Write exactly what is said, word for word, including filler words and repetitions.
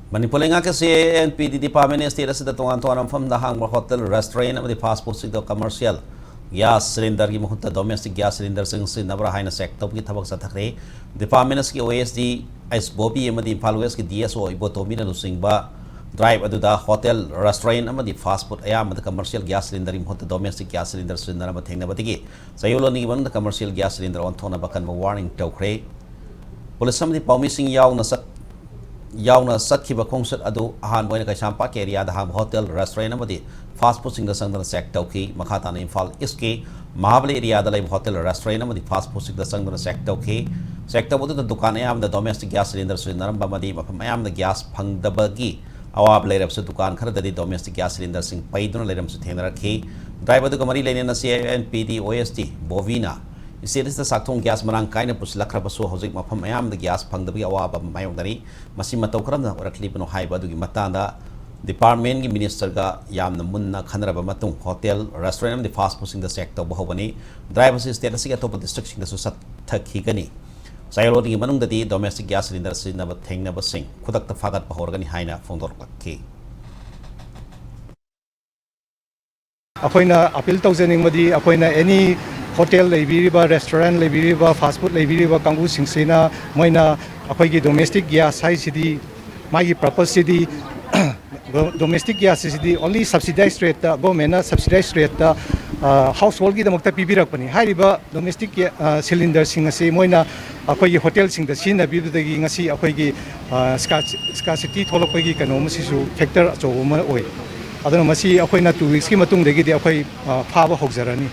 ꯃꯅꯤꯄꯨꯔ ꯂꯩꯉꯥꯛꯀꯤ C I I N P D department ꯅ state ꯑꯁꯤꯗ ꯇꯣꯉꯥꯟ ꯇꯣꯉꯥꯟꯕ ꯃꯐꯝꯗ ꯍꯥꯡꯕ hotel, restaurant ꯑꯃꯗꯤ fast food ꯁꯤꯡꯗ commercial gas cylinder ꯒꯤ ꯃꯍꯨꯠꯇ domestic gas cylinder ꯁꯤꯡ ꯁꯤꯖꯤꯟꯅꯕ꯭ꯔꯥ ꯍꯥꯏꯅ check ꯇꯧꯕꯒꯤ ꯊꯕꯛ ꯆꯠꯊꯈ꯭ꯔꯦ꯫ Department ꯑꯁꯤꯒꯤ O S D S Bobby ꯑꯃꯗꯤ ꯏꯝꯐꯥꯜ West ꯀꯤ D S O ꯏꯕꯣꯇꯣꯝꯕꯤꯅ ꯂꯨꯆꯤꯡꯕ drive ꯑꯗꯨꯗ hotel, restaurant ꯑꯃꯗꯤ fast food ꯑꯌꯥꯝꯕꯗ commercial gas cylinder ꯒꯤ ꯃꯍꯨꯠꯇ domestic gas cylinder ꯁꯤꯖꯤꯟꯅꯔꯝꯕ ꯊꯦꯡꯅꯕꯗꯒꯤ ꯆꯌꯣꯜ ꯑꯅꯤꯒꯤ ꯃꯅꯨꯡꯗ commercial gas cylinder ꯑꯣꯟꯊꯣꯛꯅꯕ ꯑꯀꯟꯕ warning ꯇꯧꯈ꯭ꯔꯦ꯫ ꯄꯨꯂꯤꯁ ꯑꯃꯗꯤ ꯄꯥꯎꯃꯤꯁꯤꯡ ꯌꯥꯎꯅ ꯆꯠ-, ꯌꯥꯎꯅ ꯆꯠꯈꯤꯕ ꯈꯣꯡꯆꯠ ꯑꯗꯨ ꯑꯍꯥꯟꯕ ꯑꯣꯏꯅ ꯀꯩꯁꯥꯝꯄꯥꯠꯀꯤ area ꯗ ꯍꯥꯡꯕ hotel, restaurant ꯑꯃꯗꯤ fast food ꯁꯤꯡꯗ ꯆꯪꯗꯨꯅ check ꯇꯧꯈꯤ꯫ ꯃꯈꯥ ꯇꯥꯅ ꯏꯝꯐꯥꯜ East ꯀꯤ ꯃꯍꯥꯕꯂꯤ area ꯗ ꯂꯩꯕ hotel, restaurant ꯑꯃꯗꯤ fast food ꯁꯤꯡꯗ ꯆꯪꯗꯨꯅ check ꯇꯧꯈꯤ꯫ Check ꯇꯧꯕꯗꯨꯗ ꯗꯨꯀꯥꯟ ꯑꯌꯥꯝꯕꯗ domestic gas cylinder ꯁꯤꯖꯤꯟꯅꯔꯝꯕ ꯑꯃꯗꯤ ꯃꯐꯝ ꯑꯌꯥꯝꯕꯗ gas ꯐꯪꯗꯕꯒꯤ ꯑꯋꯥꯕ ꯂꯩꯔꯕꯁꯨ ꯗꯨꯀꯥꯟ ꯈꯔꯗꯗꯤ domestic gas cylinder ꯁꯤꯡ ꯄꯩꯗꯨꯅ ꯂꯩꯔꯝꯕꯁꯨ ꯊꯦꯡꯅꯔꯛꯈꯤ꯫ Drive ꯑꯗꯨꯒ ꯃꯔꯤ ꯂꯩꯅꯅ C I I N P D O S D ꯕꯣꯕꯤꯅ state ꯑꯁꯤꯗ ꯆꯥꯛꯊꯣꯡ gas ꯃꯔꯥꯡ ꯀꯥꯏꯅ ꯄꯨꯁꯤꯜꯂꯛꯈ꯭ꯔꯕꯁꯨ ꯍꯧꯖꯤꯛ ꯃꯐꯝ ꯑꯌꯥꯝꯕꯗ gas ꯐꯪꯗꯕꯒꯤ ꯑꯋꯥꯕ ꯃꯥꯌꯣꯛꯅꯔꯤ꯫ ꯃꯁꯤ ꯃꯇꯧ ꯀꯔꯝꯅ ꯑꯣꯏꯔꯛꯂꯤꯕꯅꯣ ꯍꯥꯏꯕ ꯑꯗꯨꯒꯤ ꯃꯇꯥꯡꯗ department ꯀꯤ minister ꯒ ꯌꯥꯝꯅ ꯃꯨꯟꯅ ꯈꯟꯅꯔꯕ ꯃꯇꯨꯡ hotel, restaurant ꯑꯃꯗꯤ fast food ꯁꯤꯡꯗ check ꯇꯧꯕ ꯍꯧꯒꯅꯤ꯫ Drive ꯑꯁꯤ state ꯑꯁꯤꯒꯤ ꯑꯇꯣꯞꯄ district ꯁꯤꯡꯗꯁꯨ ꯆꯠꯊꯈꯤꯒꯅꯤ꯫ ꯆꯌꯣꯜ ꯑꯅꯤꯒꯤ ꯃꯅꯨꯡꯗꯗꯤ domestic gas cylinder ꯁꯤꯖꯤꯟꯅꯕ ꯊꯦꯡꯅꯕꯁꯤꯡ ꯈꯨꯗꯛꯇ ꯐꯥꯒꯠꯄ ꯍꯧꯔꯒꯅꯤ ꯍꯥꯏꯅ ꯐꯣꯡꯗꯣꯔꯛꯂꯛꯈꯤ꯫ ꯑꯩꯈꯣꯏꯅ appeal ꯇꯧꯖꯅꯤꯡꯕꯗꯤ, ꯑꯩꯈꯣꯏꯅ any hotel ꯂꯩꯕꯤꯔꯤꯕ, restaurant ꯂꯩꯕꯤꯔꯤꯕ, fast food ꯂꯩꯕꯤꯔꯤꯕ ꯀꯥꯡꯕꯨꯁꯤꯡꯁꯤꯅ, ꯃꯣꯏꯅ ꯑꯩꯈꯣꯏꯒꯤ domestic gas ꯍꯥꯏꯁꯤꯗꯤ, ꯃꯥꯒꯤ purpose ꯁꯤꯗꯤ, domestic gas ꯁꯤꯗꯤ only subsidized rate ꯇ, government ꯅ subsidized rate ꯇ, ꯑ, household ꯒꯤꯗꯃꯛꯇ ꯄꯤꯕꯤꯔꯛꯄꯅꯤ꯫ ꯍꯥꯏꯔꯤꯕ domestic ꯒ꯭ꯌꯥ-, ꯑ, cylinder ꯁꯤꯡ ꯑꯁꯤ ꯃꯣꯏꯅ ꯑꯩꯈꯣꯏꯒꯤ hotel ꯁꯤꯡꯗ ꯁꯤꯖꯤꯟꯅꯕꯤꯕꯗꯒꯤ ꯉꯁꯤ ꯑꯩꯈꯣꯏꯒꯤ, ꯑ, scar-, scarcity ꯊꯣꯛꯂꯛꯄꯒꯤ ꯀꯩꯅꯣ ꯑꯃꯁꯤꯁꯨ factor ꯑꯆꯧꯕ ꯑꯃ ꯑꯣꯏ꯫ ꯑꯗꯨꯅ ꯃꯁꯤ ꯑꯩꯈꯣꯏꯅ two weeks ꯀꯤ ꯃꯇꯨꯡꯗꯒꯤꯗꯤ ꯑꯩꯈꯣꯏ, ꯑ, ꯐꯥꯕ ꯍꯧꯖꯔꯅꯤ꯫